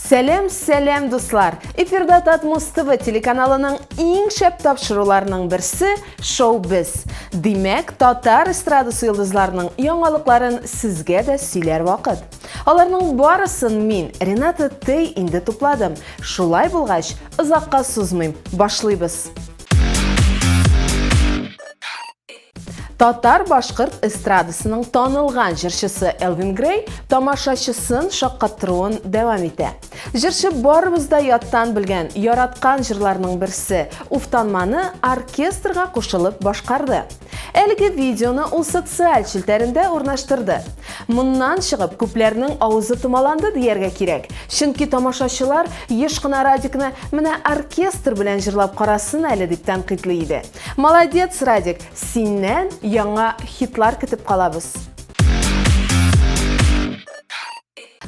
Сәлам, сәлам, дуслар! Эфирда Татмус ТВ телеканалының иң шәп тапшыруларының берсе Шоу Без. Димәк, татар эстрадасы йолдызларының яңалыкларын сезгә дә сөйләр вакыт. Аларның барысын мин, Рената Тей, инде тупладым. Шулай булгач, озакка сузмыйм, башлыйбыз. Татар-башкорт эстрадасының танылган җырчысы Элвин Грей тамашачысын шаккаттыруын дәвам итә. Җырчы барыбыз да яттан белгән, яраткан җырларның берсе Уфтанманы оркестрга кушылып башкарды. Әлеге видеоны ул социаль челтәрендә урнаштырды. Моннан чыгып, күпләрнең авызы томаланды дияргә кирәк. Чөнки тамашачылар еш кына Радикны менә оркестр белән җырлап карасын әле дип тәнкыйтьли иде. Молодец, Радик, синнән яңа хитлар көтеп калабыз.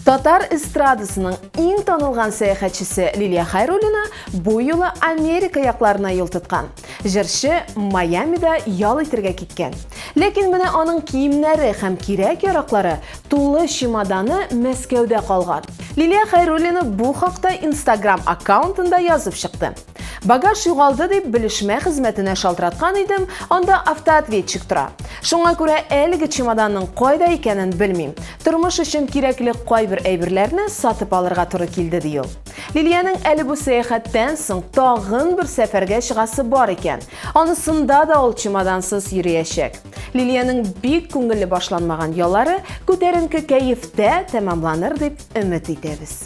Татар эстрадасының иң танылган сәяхәтчесе Лилия Хайруллина бу юлы Америка якларына юл тоткан. Җырчы Майамида ял итергә киткән. Ләкин менә аның киемнәре һәм кирәк-яраклары тулы чемоданы Мәскәүдә калган. Лилия Хайруллина бу хакта Инстаграм аккаунтында язып чыкты. Багаж югалды дип белешмә хезмәтенә шалтыраткан идем, анда автоответчик тора. Шуңа күрә әлеге чемоданның кайда икәнен белмим. Тормыш өчен кирәкле кайбер әйберләрне сатып алырга туры килде, ди ул. Лилиянең әле бу сәяхәттән соң тагын бер сәфәргә чыгасы бар икән. Анысында да ул чемодансыз йөриячәк. Лилиянең бик күңелле башланмаган яллары күтәренке кәефтә тәмамланыр дип өмет итәбез.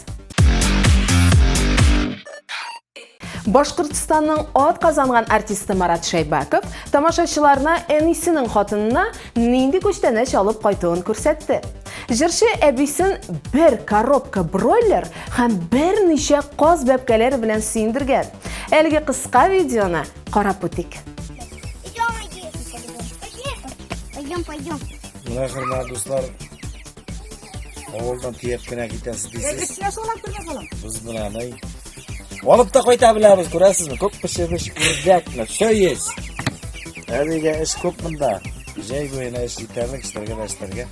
Башкортстанның ат казанган артисты Марат Шәйбәков тамашачыларына әнисенең хатынына нинди күчтәнәч алып кайтуын күрсәтте. Җырчы әбисен бер коробка бройлер һәм берничә каз бәбкәләре белән сөендергән. Әлеге кыска видеоны карап үтик. Пойдем, пойдем. Менә хөрмәтле дуслар, Авылдан төяп кенә китәсез дисез. Без менә аны алып та кайта беләбез, күрәсезме? Күп пешермеш үрдәкме, все есть. Әбигә эш күп монда. Җәй буена эш җитәрлек, эшләргә дә эшләргә.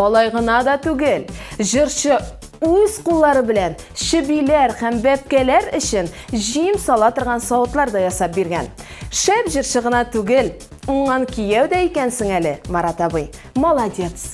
Алай гына да түгел, җырчы үз куллары белән чебиләр һәм бәбкәләр өчен җим сала торган савытлар да ясап биргән. Шәп җырчы гына түгел, уңган кияү дә икәнсең әле, Марат абый. Молодец!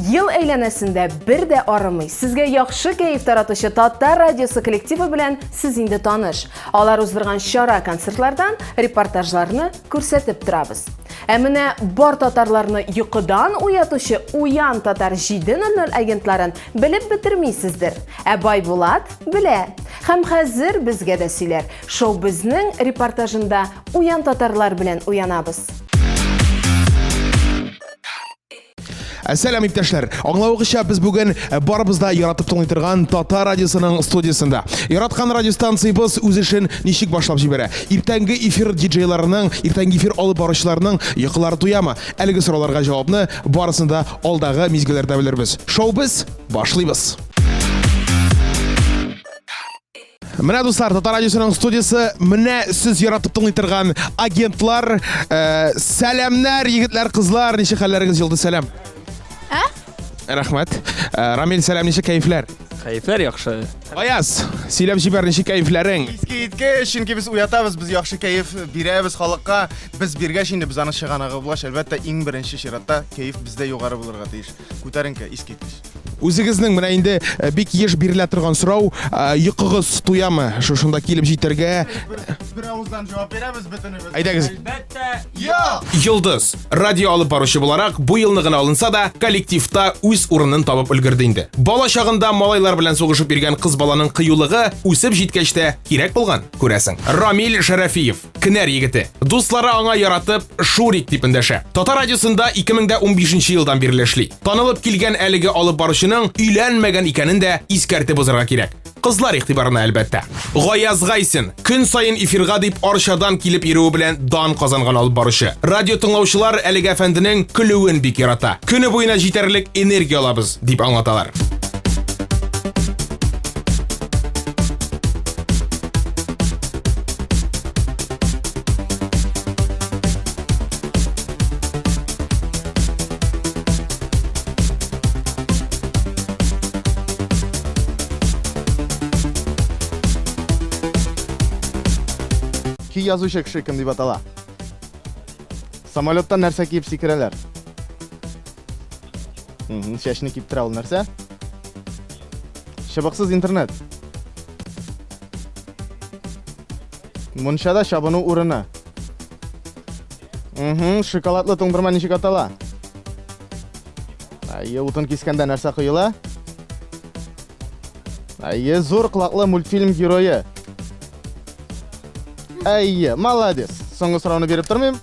Ел әйләнәсендә бер дә арымый, сезгә яхшы кәеф таратучы Татар радиосы коллективы белән сез инде таныш. Алар уздырган чара-концертлардан репортажларны күрсәтеп торабыз. Ә менә бар татарларны йокыдан уятучы Уян татар 7.00 агентларын белеп бетермисездер. Ә Байбулат белә. Һәм хәзер безгә дә сөйләр. Шоу безнең репортажында Уян татарлар белән уянабыз. Сәлам, иптәшләр! Аңлавыгызча, без бүген э, барыбыз да яратып тыңлый торган Татар радиосының студиясендә. Яраткан радиостанциябез үз эшен ничек башлап җибәрә? Иртәнге эфир диджейларының, иртәнге эфир алып баручыларының йокылары туямы? Әлеге сорауларга җавапны барысын да алдагы мизгелләрдә белербез. Шоу без башлыйбыз! Менә дуслар, Татар радиосының студиясе, менә сез яратып тыңлый торган агентлар. Э, сәламнәр, егетләр, кызлар, ничек хәлләрегез, Йолдыз, сәлам. Ә? Рәхмәт. Э, Рамил, сәлам, ничек кәефләр? Кәефләр яхшы. Аяз, сөйләп җибәр, ничек кәефләрең? Искиткеч, чөнки без уятабыз, без яхшы кәеф бирәбез халыкка. Без биргәч инде без аның чыганагы булгач, әлбәттә, иң беренче чиратта кәеф бездә югары булырга тиеш. Күтәренке, искиткеч. Үзегезнең менә инде э, бик еш бирелә торган сорау, э, йокыгыз туямы? Шушында килеп җитәргә. Бер авыздан җавап бирәбез бөтенебез. Әйдәгез. Әлбәттә, Юк! Йолдыз, радио алып баручы буларак, бу елны гына алынса да, коллективта үз урынын табып өлгерде инде. Бала чагында малайлар белән сугышып йөргән кыз баланың кыюлыгы үсеп җиткәч тә кирәк булган, күрәсең. Рамил Шәрәфиев, Кенәр егете. Дуслары аңа яратып Шурик дип эндәшә. Татар радиосында 2015 елдан бирле эшли. Танылып килгән әлеге алып баручының өйләнмәгән икәнен дә искәртеп узарга кирәк. Кызлар игътибарына әлбәттә. Гаяз Гайсин көн саен эфирга дип Арчадан килеп йөрүе белән дан казанган алып баручы. Радио тыңлаучылар әлеге әфәнденең көлүен бик ярата. Көне буена җитәрлек энергия алабыз, дип аңлаталар. Көй язучы кеше кем дип атала? Самолеттан нәрсә киеп сикерәләр? Чәчне киптерә ул нәрсә? Чыбыксыз интернет. Мунчада чабыну урыны. Угу, шоколадлы туңдырма ничек атала? Әйе, утын кискәндә нәрсә коела? Әйе, зур колаклы мультфильм герое. Әйе, молодец. Соңгы сорауны биреп тормыйм.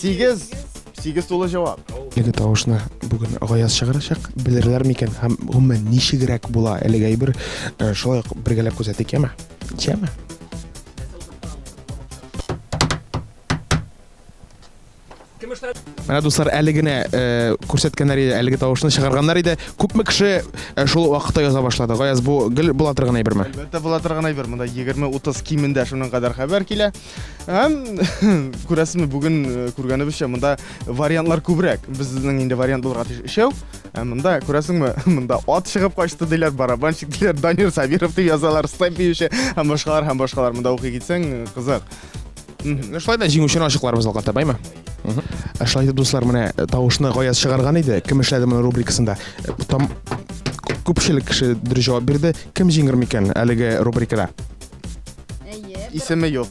8 8 тулы җавап. Әлеге тавышны бүген Гаяз чыгарачак, белерләр микән һәм гомумән ничегрәк була әлеге әйбер, э, шулай ук бергәләп күзәтик, яме? Яме? Менә дуслар, әле генә э, күрсәткәннәр иде, әлеге тавышны чыгарганнар иде. Күпме кеше э, шул вакытта яза башлады. Гаяз, бу гел була торган әйберме? Әлбәттә була торган әйбер. Монда 20-30 кимендә шуның кадәр хәбәр килә. Һәм күрәсезме, бүген э, күргәнебезчә, монда вариантлар күбрәк. Безнең инде вариант булырга тиеш өчәү. Ә монда күрәсеңме, монда ат чыгып качты диләр, барабанщик диләр, Данир Сабиров дип язалар, степ биюче һәм башкалар һәм башкалар. Монда укый китсәң, кызык. Ну, шулай да җиңүчене ачыкларбыз алга таба, әйме? Ә шулай итеп, дуслар, менә э, тавышны Гаяз чыгарган иде. Кем эшләде моны рубрикасында? Э, там күпчелек кеше дөрес җавап бирде. Кем җиңер микән әлеге рубрикада? Әйе. Исеме юк.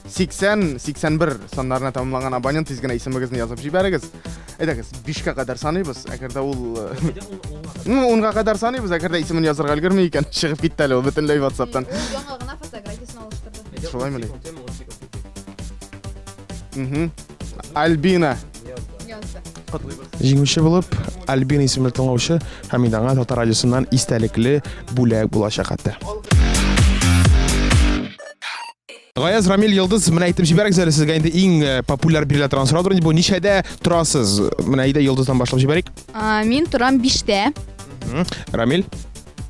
80, 81 саннарына тәмамланган абонент тиз генә исемегезне язып җибәрегез. Әйдәгез, 5-кә кадәр саныйбыз. Әгәр дә ул э, Ну, 10-га кадәр саныйбыз, әгәр дә исемен язырга өлгерми икән, чыгып китте әле ул бөтенләй WhatsApp-тан. Ул яңа гына фотографиясен алыштырды. Шулаймыни? Мгм. Альбина. Язды. Җиңүче булып Альбина исемле тыңлаучы һәм инде аңа Татар радиосыннан истәлекле бүләк булачак хәтта. Гаяз Рамил Йолдыз, менә әйтеп җибәрегез әле сезгә инде иң э, популяр бирелә торган сораудыр инде бу ничәдә торасыз? Менә әйдә Йолдыздан башлап җибәрик. А, мин торам биштә. Рамил?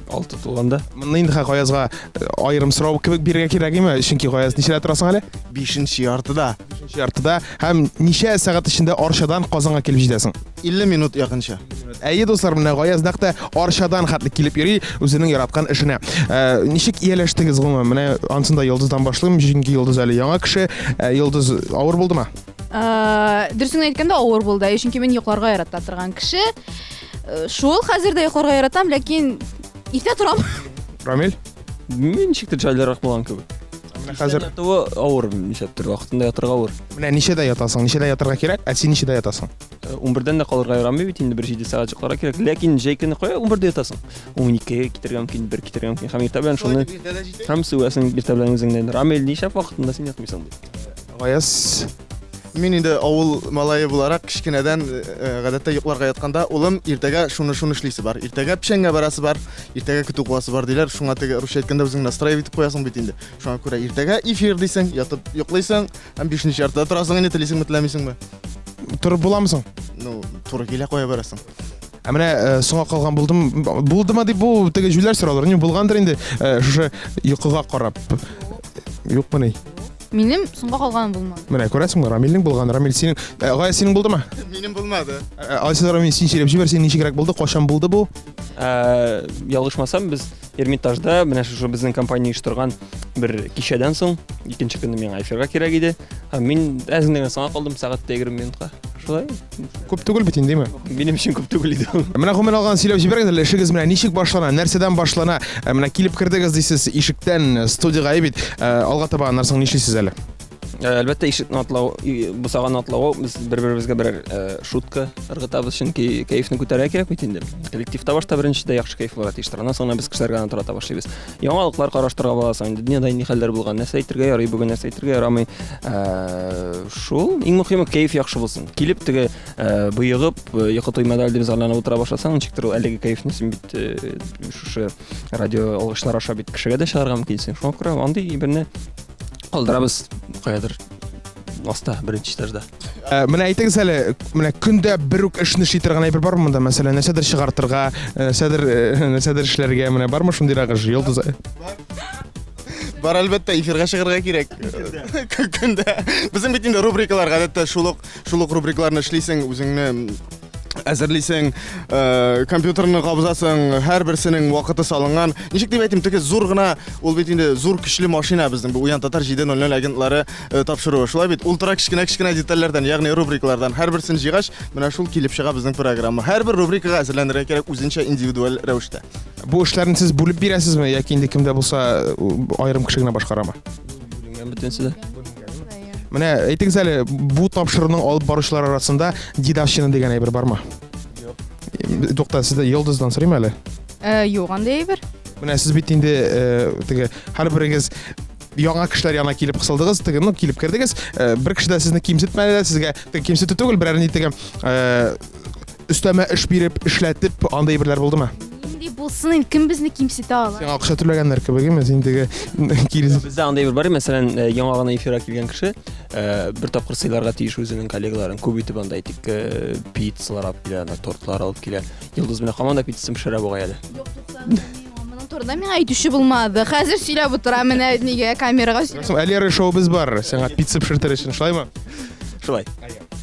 Алты тулганда. Моны инде Гаязга э, аерым сорау кебек бирергә кирәк име? Чөнки Гаяз ничәдә торасың әле? Бишенче яртыда. Бишенче яртыда. Һәм ничә сәгать эчендә Арчадан Казанга килеп җитәсең? 50 минут якынча. Әйе, дуслар, менә Гаяз нәкъ тә Арчадан хәтле килеп йөри үзенең яраткан эшенә. Э, ничек ияләштегез гомумән? Менә ансын да Йолдыздан башлыйм, чөнки Йолдыз әле яңа кеше. Э, Йолдыз авыр булдымы? Э, дөресен әйткәндә авыр булды, чөнки мин йокларга ярата торган кеше. Э, шул хәзер дә йокларга яратам, ләкин иртә торам. Рамил? Мин ничектер җайлырак булган кебек. Менә хәзер ятуы авыр нишләптер, вакытында ятырга авыр. Менә ничәдә ятасың? Ничәдә ятырга кирәк? Ә син ничәдә ятасың? 11-дән дә калырга ярамый бит инде, бер 7 сәгать йокларга кирәк. Ләкин җәй көне кая 11-дә ятасың? 12-гә китәргә мөмкин, 1 китәргә мөмкин. Һәм иртә белән шуны һәм сүгәсең иртә белән үзеңнән. Рамил, нишләп вакытында син ятмыйсың дип. Гаяз Мин инде авыл малае буларак кечкенәдән э, э, гадәттә йокларга ятканда, улым, иртәгә шуны-шуны эшлисе бар, иртәгә печәнгә барасы бар, иртәгә көтү куасы бар диләр. Шуңа теге русча әйткәндә үзең настраивать итеп куясың бит инде. Шуңа күрә иртәгә эфир дисең, ятып йоклыйсың, һәм бишенче яртыда торасың инде, телисеңме, теләмисеңме. Торып буламы соң? Ну, туры килә, кая барасың? Ә менә э, соңга калган булдым, булдымы дип бу теге җүләр сораулар. Ни булгандыр инде шушы йокыга карап. Юкмыни? Минем соңга калганым булмады. Менә күрәсеңме, Рамилнең булган. Рамил, синең, э, Гаяз, синең булдымы? Минем булмады. Э, Алайса, Рамил, син сөйләп җибәр, синең ничегрәк булды, кайчан булды бу? Ә, ялгышмасам, без Эрмитажда менә шушы безнең компания оештырган бер кичәдән соң, икенче көнне миңа эфирга кирәк иде. Һәм мин әз генә соңга калдым, сәгать тә 20 минутка. Шулай. Күп түгел бит инде, димме? Минем өчен күп түгел иде ул. Менә гомумән алган сөйләп җибәрегез әле, эшегез менә ничек башлана, нәрсәдән башлана? Ә, менә килеп кердегез дисез ишектән студиягә бит. Ә, алга таба аннан соң нишлисез әле? Ә, әлбәттә, ишекне атлау, бусаганы атлау, без бер-беребезгә берәр э, шутка ыргытабыз, чөнки кәефне күтәрә кирәк бит инде. Коллективта башта беренчедә яхшы кәеф булырга тиеш, аннан соң гына без кешеләргә аны тарата башлыйбыз. Яңалыклар караштырга буласың инде, дөньяда нинди хәлләр булган, нәрсә әйтергә ярый бүген, нәрсә әйтергә ярамый. Э, шул, иң мөһиме кәеф яхшы булсын. Килеп теге э, боегып, э, йокы туймады әле дип зарланып утыра башласаң, ничектер ул әлеге кәефне син бит шушы радио алгычлар аша бит кешегә дә чыгарга мөмкинсең. Шуңа күрә андый берне калдырабыз каядыр аста, беренче этажда. Ә, менә әйтегез әле, менә көндә бер үк эшне эшли торган әйбер бармы монда? Мәсәлән, нәрсәдер чыгартырга, нәрсәдер, нәрсәдер эшләргә, менә бармы шундыйрак эш? Йолдыз. Бар, әлбәттә, эфирга чыгарга кирәк. Көндә. Безнең бит инде рубрикалар гадәттә шул ук, шул ук рубрикаларны эшлисең, үзеңне Әзерлисең, э, компьютерны кабызасың, һәрберсенең вакыты салынган. Ничек дип әйтим, теге зур гына, ул бит инде зур көчле машина безнең бу Уян татар 7.00 агентлары э, тапшыруы. Шулай бит, ул тора кечкенә-кечкенә детальләрдән, ягъни рубрикалардан. Һәрберсен җыйгач, менә шул килеп чыга безнең программа. Һәрбер рубрикага әзерләнергә кирәк үзенчә индивидуаль рәвештә. Бу эшләрне сез бүлеп бирәсезме яки инде кемдә булса э, аерым кеше генә башкарамы? Бүленгән бөтенесе дә. Менә әйтегез әле, бу тапшыруның алып баручылар арасында дедовщина дигән әйбер бармы? Юк. Тукта, сездә Йолдыздан сорыйм әле. Э, юк, андый әйбер. Менә сез бит инде э, теге һәрберегез яңа кешеләр янына килеп кысылдыгыз, теге, ну, килеп кердегез. Э, бер кеше дә сезне кимсетмәде дә, сезгә теге кимсетү түгел, берәр ни теге э, өстәмә эш биреп, эшләтеп, андый әйберләр булдымы? Нинди булсын инде, кем безне кимсетә ала? Сиңа акча түләгәннәр кебек, әйме? Син теге киресе. Бездә андый әйбер бар, мәсәлән, э, яңа гына эфирга килгән кеше э, бер тапкыр сыйларга тиеш үзенең коллегаларын. Күп итеп анда әйтик, э, пиццалар алып килә, анда тортлар алып килә. Йолдыз менә һаман да пиццасын пешерә бугай әле. Юк, туктагыз, моның турында миңа әйтүче булмады. Хәзер сөйләп утыра менә нигә камерага сөйләп. Соң әле шоу-без бар, сиңа пицца пешертер өчен, шулаймы? Шулай.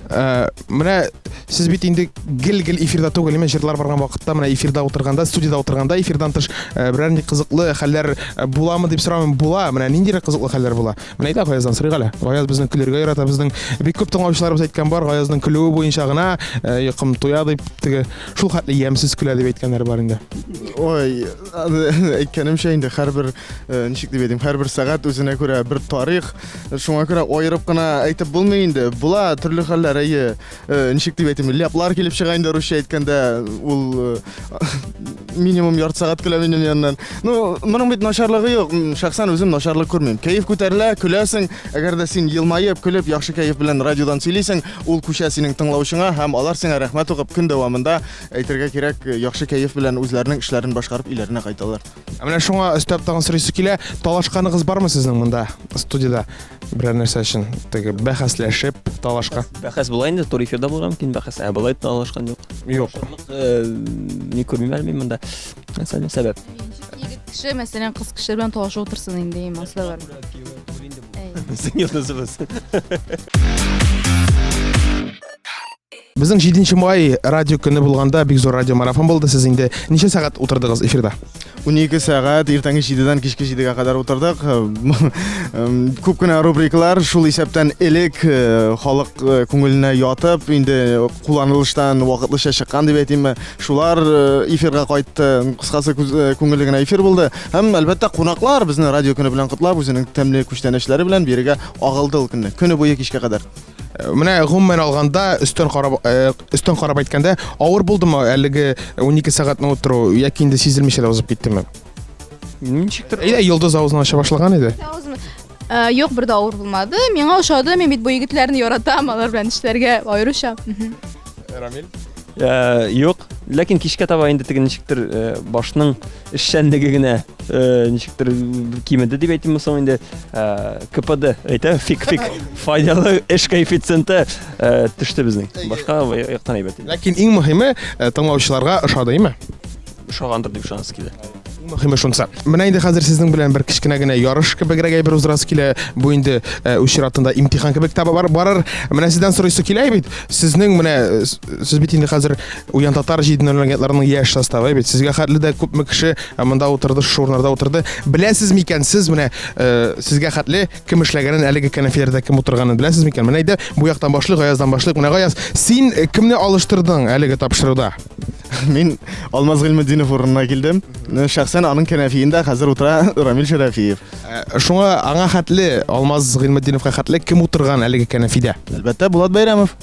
Ә, менә сез бит инде гел-гел эфирда түгел, менә җырлар барган вакытта, менә эфирда утырганда, студиядә утырганда, эфирдан тыш ә, берәр нинди кызыклы хәлләр ә, буламы дип сорамыйм, була. Менә ниндирәк кызыклы хәлләр була? Менә әйдә Гаяздан сорыйк әле. Гаяз безнең көлергә ярата, безнең бик күп тыңлаучыларыбыз әйткән бар, Гаязның көлүе буенча гына ә, йокым туя дип, теге шул хәтле ямьсез көлә дип әйткәннәр бар инде. Ой, әйткәнемчә инде һәрбер э, ничек дип әйтим, һәрбер сәгать үзенә күрә бер тарих. Шуңа күрә аерып кына әйтеп булмый инде. Була төрле хәлләр, әйе. Э, ничек дип әйтим, ляплар килеп чыга инде русча әйткәндә, ул э, минимум ярты сәгать көлә минем яннан. Ну, моның бит начарлыгы юк. Шәхсән үзем начарлык күрмим. Кәеф күтәрелә, көләсең. Әгәр дә син елмаеп, көлеп, яхшы кәеф белән радиодан сөйлисең, ул күчә синең тыңлаучыңа һәм алар сиңа рәхмәт укып көн дәвамында әйтергә кирәк, яхшы кәеф белән үзләренең эшләрен башкарып өйләренә кайталар. Ә менә шуңа өстәп тагын сорыйсы килә, талашканыгыз бармы сезнең монда, студиядә? Берәр нәрсә өчен, теге бәхәсләшеп, талашка. Бәхәс була инде, туры эфирда булган мөмкин бәхәс. Ә болай талашкан юк. Юк. Э, ни күрмим әле мин монда. Мәсәлән, сәбәп. Егет кеше, мәсәлән, кыз кеше белән талашып утырсын инде, имасы бар. Безнең йолдызыбыз. Безнең 7 май радио көне булганда бик зур радио марафон булды. Сез инде ничә сәгать утырдыгыз эфирда? 12 сәгать, иртәнге 7-дән кичке 7-гә кадәр утырдык. Күп кенә рубрикалар, шул исәптән элек э, халык э, күңеленә ятып, инде кулланылыштан вакытлыча чыккан дип әйтимме, шулар э, эфирга кайтты. Кыскасы, күңелле генә эфир булды. Һәм әлбәттә, кунаклар безне радио көне белән котлап, үзенең тәмле күчтәнәчләре белән бирегә агылды ул көнне. Көне буе кичкә кадәр. Э, менә гомумән алганда өстән карап э, өстән карап әйткәндә авыр булдымы әлеге 12 сәгатьне утыру яки инде сизелмичә дә узып киттеме ничектер әйдә йолдыз авызын ача башлаган иде э, юк бер дә авыр булмады миңа ошады мин бит бу егетләрне яратам алар белән эшләргә аеруча рамил юк ләкин кичкә таба инде теге ничектер башның эшчәнлеге генә э, ничектер кимеде дип әйтимме соң инде э, КПД әйтә фик фик файдалы эш коэффициенты э, төште безнең башка яктан әйбәт ләкин иң мөһиме тыңлаучыларга ошады әйме ошагандыр дип ышанасы килә Иң мөһиме шунысы. Менә инде хәзер сезнең белән бер кечкенә генә ярыш кебегрәк әйбер уздырасы килә. Бу инде үз чиратында имтихан кебек тә барыр. Менә сездән сорыйсы килә бит. Сезнең менә сез бит инде хәзер Уян татар җиденнән агентларының яшь составы бит. Сезгә хәтле дә күпме кеше э, монда утырды, шушы урыннарда утырды. Беләсез микән сез менә э, сезгә хәтле кем эшләгәнен, әлеге кәнәфиләрдә кем утырганын беләсез микән? Менә әйдә, бу яктан башлыйк, Гаяздан башлыйк. Менә Гаяз, син э, кемне алыштырдың әлеге тапшыруда? Мин Алмаз Гыйльметдинов урынына килдем. Шәхсән аның кәнәфиендә хәзер утыра Рамил Шәрәфиев. Шуңа аңа хәтле Алмаз Гыйльметдиновка хәтле кем утырган әлеге кәнәфидә? Әлбәттә, Булат Бәйрәмов.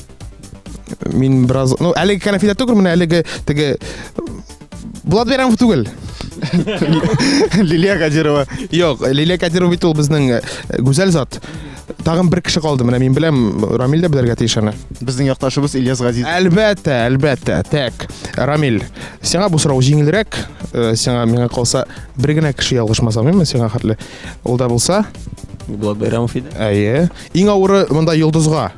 Мин бераз, ну, әлеге кәнәфидә түгел, менә әлеге теге Булат Бәйрәмов түгел. Лилия Кадирова. Юк, Лилия Кадирова бит ул безнең э, гүзәл зат. Тагын бер кеше калды, менә мин беләм, Рамил дә белергә тиеш аны. Безнең якташыбыз Ильяс Газиз. Әлбәттә, әлбәттә. Так, Рамил, сиңа бу сорау җиңелрәк, э, сиңа миңа калса бер генә кеше ялгышмасам, әйме, сиңа хәтле. Ул да булса, Булат Бәйрәмов иде. Әйе. Иң авыры монда Йолдызга.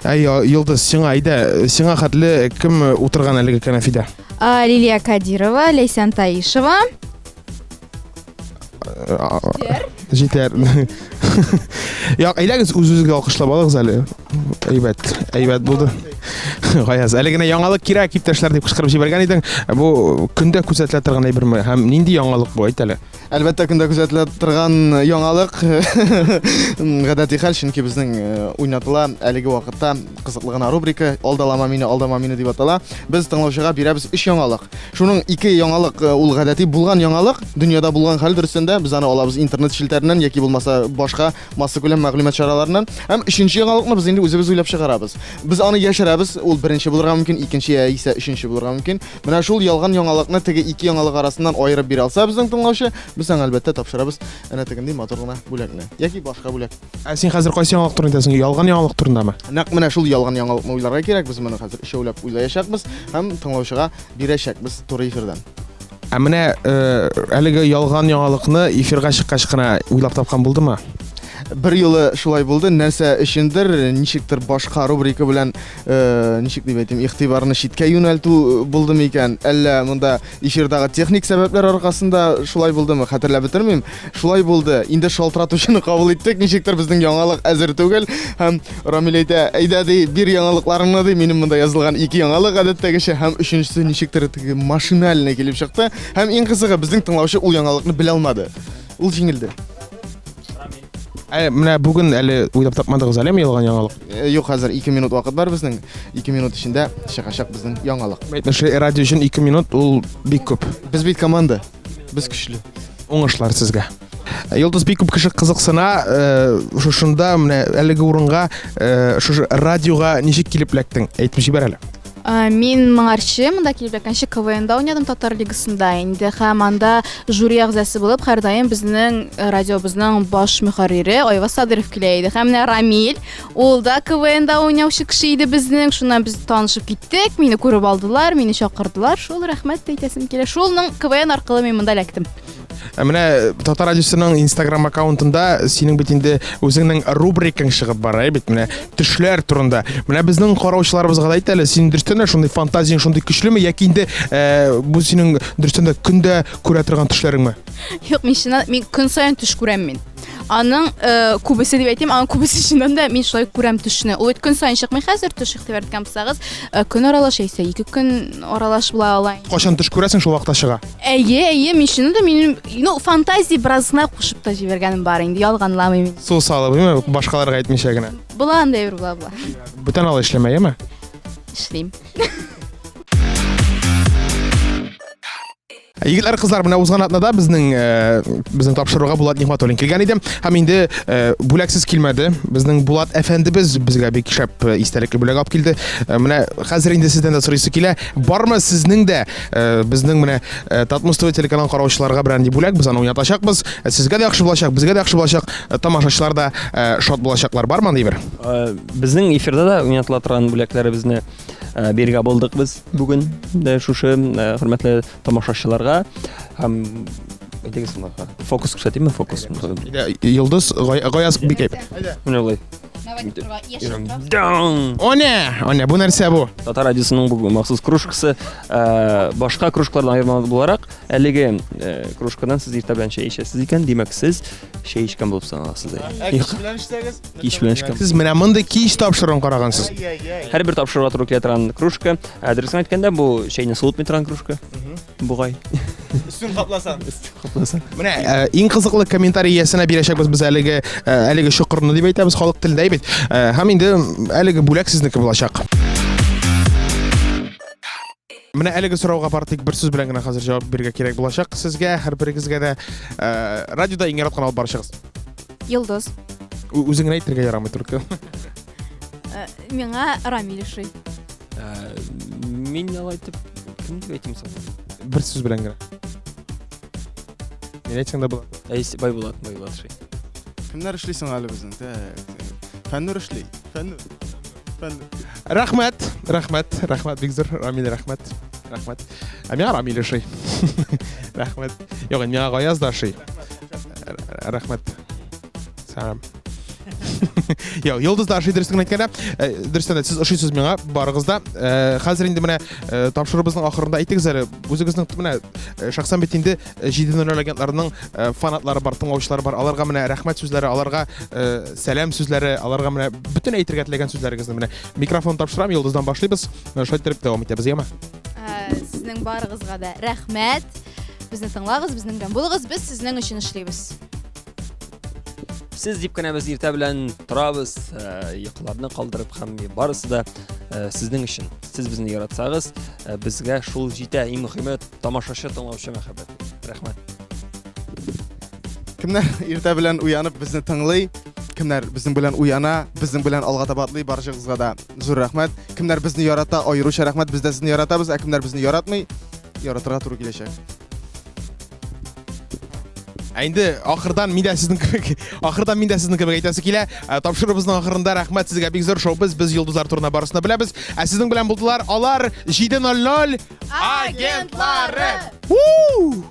Әй, Йолдыз, сиңа әйдә, сиңа хәтле кем утырган әлеге кәнәфидә? Лилия Кадирова, Ләйсән Таишева. Җитәр. Җитәр. Як, әйдәгез үз-үзегезгә алкышлап алыгыз әле. Әйбәт, әйбәт булды. Гаяз, әле генә яңалык кирәк, иптәшләр дип кычкырып җибәргән идең. Бу көндә күзәтелә торган әйберме? Һәм нинди яңалык бу, әйт әле? Әлбәттә, көндә күзәтелә торган яңалык гадәти хәл, чөнки безнең э, уйнатыла әлеге вакытта кызыклы гына рубрика Алдалама мине, алдама мине дип атала. Без тыңлаучыга бирәбез өч яңалык. Шуның ике яңалык э, ул гадәти булган яңалык, дөньяда булган хәл дөрестән дә без аны алабыз интернет челтәреннән яки булмаса башка массакүләм мәгълүмат чараларыннан. Һәм өченче яңалыкны без инде үзебез уйлап чыгарабыз. Без аны яшерәбез, ул беренче булырга мөмкин, икенче яисә өченче булырга мөмкин. Менә шул ялган яңалыкны теге ике яңалык арасыннан аерып бирә алса безнең тыңлаучы, без аңа әлбәттә тапшырабыз әнә тегендәй матур гына бүләкне яки башка бүләк. Ә син хәзер кайсы яңалык турында әйтәсең? Ялган яңалык турындамы? Нәкъ менә шул ялган яңалыкны уйларга кирәк. Без моны хәзер өчәүләп уйлаячакбыз һәм тыңлаучыга бирәчәкбез туры эфирдан. Ә менә э, әлеге ялган яңалыкны эфирга чыккач кына уйлап тапкан булдымы? Бер юлы шулай булды. Нәрсә өчендер, ничектер башка рубрика белән, э, ничек дип әйтим, игътибарны читкә юнәлтү булды микән? Әллә монда эфирдагы техник сәбәпләр аркасында шулай булдымы? Хәтерләп бетермим. Шулай булды. Инде шалтыратучыны кабул иттек. Ничектер безнең яңалык әзер түгел. Һәм Рамил әйтә, әйдә ди, бир яңалыкларыңны ди. Минем монда язылган ике яңалык гадәттәгечә һәм өченчесе ничектер теге машинально килеп чыкты. Һәм иң кызыгы, безнең тыңлаучы ул яңалыкны белә алмады. Ул җиңелде. Ә менә бүген әле уйлап тапмадыгыз әлеме ялган яңалык? Э, юк, хәзер 2 минут вакыт бар безнең. 2 минут эчендә чыгачак безнең яңалык. Әйтмешли, радио өчен 2 минут ул бик күп. Без бит команда. Без көчле. Уңышлар сезгә. Йолдыз бик күп кеше кызыксына, э, шушында менә әлеге урынга, э, шушы радиога ничек килеп эләктең? Әйтеп җибәр әле. Мин моңарчы монда килеп эләккәнче КВНда уйнадым Татар лигасында инде һәм анда жюри әгъзасы булып һәрдаим безнең э, радиобызның баш мөхәррире Айваз Садыров килә иде. Һәм менә Рамил, ул да КВНда уйнаучы кеше иде безнең. Шуннан без танышып киттек, мине күреп алдылар, мине чакырдылар. Шул рәхмәт тә әйтәсем килә. Шулның КВН аркылы мин монда эләктем. Ә менә Татар радиосының Instagram аккаунтында синең бит инде үзеңнең рубрикаң чыгып бара, бит менә төшләр турында. Менә безнең караучыларыбызга да әйт әле, синең дөрестән дә шундый фантазияң шундый көчлеме яки инде э, бу синең дөрестән дә көндә күрә торган төшләреңме? Юк, мин чыннан мин көн саен төш күрәм мин. Аның э, күбесе дип әйтим, аның күбесе чыннан да мин шулай күрәм төшне. Ул бит көн саен чыкмый хәзер төш игътибар иткән булсагыз, э, көн аралаш яисә ике көн аралаш була ала. Кайчан төш күрәсең, шул вакытта чыга. Әйе, әйе, мин чыннан да минем, ну, фантазия бераз гына кушып та җибәргәнем бар инде, ялганламыйм. Су салып, әйме, башкаларга әйтмичә генә. Була андый әйбер, була, була. Бүтән алай эшләмә, әйеме? Эшлим. Егетләр, кызлар, менә узган атнада безнең э, безнең тапшыруга Булат Нигъмәтуллин килгән иде. Һәм инде э, бүләксез килмәде. Безнең Булат әфәндебез безгә бик шәп э, истәлекле бүләк алып килде. Менә хәзер инде сездән дә сорыйсы килә. Бармы сезнең дә безнең менә Татмус ТВ телеканал караучыларга берәр нинди бүләк? Без аны уйнатачакбыз. Сезгә дә яхшы булачак, безгә дә яхшы булачак. Тамашачылар да шат булачаклар. Бармы андый бер? Безнең эфирда да уйнатыла торган бүләкләребезне бирергә булдык без бүген дә шушы хөрмәтле тамашачыларга һәм әйдәгез монда фокус күрсәтимме фокус Йолдыз Гаяз бик әйбәт. Менә болай. Оне, оне, бу нәрсә бу? Татар радиосының бу махсус кружкасы, башка кружкалардан аермалы буларак, әлеге кружкадан сез иртә белән чәй эчәсез икән, димәк, сез чәй эчкән булып саналасыз. Ә кич белән эчсәгез? Кич белән эчкән. Сез менә мондый кич тапшыруын карагансыз. Һәрбер тапшыруга туры килә торган кружка. Ә дөресен әйткәндә, бу чәйне суытмый торган кружка. Бугай. Өстен капласаң. Капласа. Менә э, иң кызыклы комментарий иясенә бирәчәкбез без әлеге э, әлеге чокырны дип әйтәбез халык телендә бит. Э, һәм инде әлеге бүләк сезнеке булачак. Менә әлеге сорауга бары тик бер сүз белән генә хәзер җавап бирергә кирәк булачак сезгә, һәрберегезгә дә. Радиода иң яраткан алып баручыгыз. Йолдыз. Үзең генә әйтергә ярамый только. Э, миңа Рамиль ошый. Э, мин алай итеп кем дип әйтим соң? Бер сүз белән генә. Мин әйтсәң дә була. Әйс, Байбулат, Байбулат ошый. Кемнәр эшли соң әле безнең? Так. Фәннур эшли. Фәннур. Фәннур. Рәхмәт, рәхмәт, рәхмәт бик зур, Рамиль, рәхмәт. Рәхмәт. Ә миңа Рамиль ошый. Рәхмәт. Юк, миңа Гаяз да ошый. Рәхмәт. Сәлам. Йо, Йолдыз да ошый дөресен әйткәндә. Э, дөрестән дә сез ошыйсыз миңа барыгыз да. Э, хәзер инде менә э, тапшыруыбызның ахырында әйтегез әле, үзегезнең менә шәхсән бит инде 7.00 агентларының фанатлары бар, тыңлаучылары бар. Аларга менә рәхмәт сүзләре, аларга сәлам сүзләре, аларга менә бөтен әйтергә теләгән сүзләрегезне менә микрофон тапшырам, Йолдыздан башлыйбыз. Менә шулай иттереп дәвам итәбез, яме? Сезнең барыгызга да рәхмәт. Безне тыңлагыз, безнең белән булыгыз, без сезнең өчен эшлибез. Сез дип кенә без иртә белән торабыз, э, йокыларны калдырып һәм барысы да э, сезнең өчен. Сез безне яратсагыз, э, безгә шул җитә. Иң мөһиме тамашачы, тыңлаучы мәхәббәте. Рәхмәт. Кемнәр иртә белән уянып безне тыңлый, кемнәр безнең белән уяна, безнең белән алга таба атлый, барчагызга да зур рәхмәт. Кемнәр безне ярата, аеруча рәхмәт, без дә сезне яратабыз, ә кемнәр безне яратмый, яратырга туры киләчәк. Ә инде ахырдан мин дә сезнең кебек, ахырдан мин дә сезнең кебек әйтәсе килә. Ә, Тапшыруыбызның ахырында рәхмәт сезгә бик зур шоу без без йолдызлар турында барысын да беләбез. Ә сезнең белән булдылар алар 7:00 агентлары. Ву!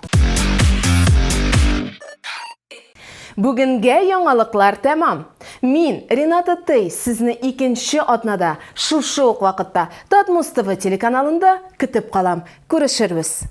Бүгенгә яңалыклар тәмам. Мин, Рената Тей, сезне икенче атнада, шушы ук вакытта Татмуз ТВ телеканалында көтеп калам. Күрешербез!